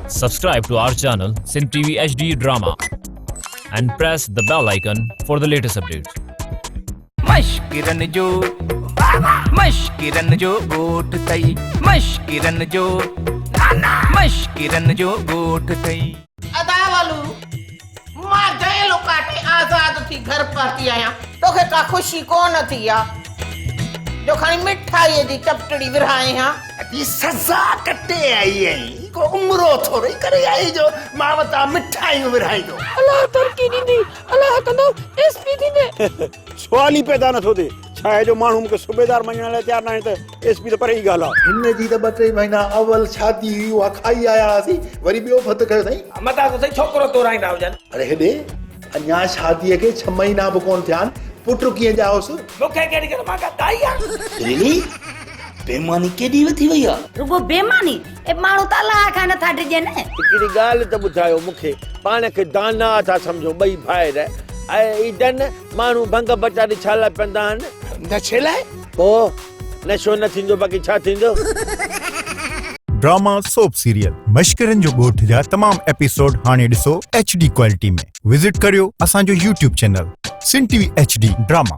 Subscribe to our channel Sindh TV HD Drama and press the bell icon for the latest updates. مشڪرن جو مشڪرن جو ڳوٺ ٿئي مشڪرن جو مشڪرن جو ڳوٺ ٿئي. ادا ولو مان جيل ڪاٽي آزاد ٿي گهر پهتي آهيان توکي ڪا خوشي ڪونه ٿي آ جو کڻي مٺائي جي چپٽڙي ورهائين ها. ادي سزا ڪٽي آئي آهين ڪو عمرو ٿورئي ڪري آئي جو مان وتان مٺايون ورهائيندو. الله ترقي ڏيندي الله ڪندو ايس پي ٿيندي. سوال ئي پيدا نٿو ٿئي. ڇا آهي جو ماڻهو مون کي صوبيدار مڃڻ لاء تيار ناهن ته ايس پي ته پري جي ڳالهه آهي. هن جي ته ٻه ٽي مهينا اول شادي هئي اها کائي آيا هئاسين وري ٻيو ڀت کنيو اٿائين. متان ته سائين ڇوڪرو تورائيندا هجن. اڙي هيڏي اڃا شاديء کي ڇهه مهينا به ڪونه ٿيا آهن پٽ ڪيئن ڄائوس. مون کي ڪهڙي خبر مان ڪا دائي آهيان. ريلي بيماني ڪيڏي وڌي وئي آ. رڳو بيماني؟ اي ماڻهو ته الله کان نٿا ڊڄن. هڪڙي ڳالهه ته ٻڌايو مون کي، پاڻ کي داناء ٿا سمجهو ٻئي ڀائر، اي عيدن، ماڻهو ڀنگ بٽاري ڇا لاء پيئندا آهن؟ نشي لاء؟ پوء نشو نه ٿيندو باقي ڇا ٿيندو؟ ڊراما سوپ سيريل مشڪرن جو ڳوٺ جا تمام ايپيسوڊ هاڻي ڏسو ايڇ ڊي ڪوالٽي ۾ وزٽ ڪريو اسان جو YouTube channel Sindh T V H D drama.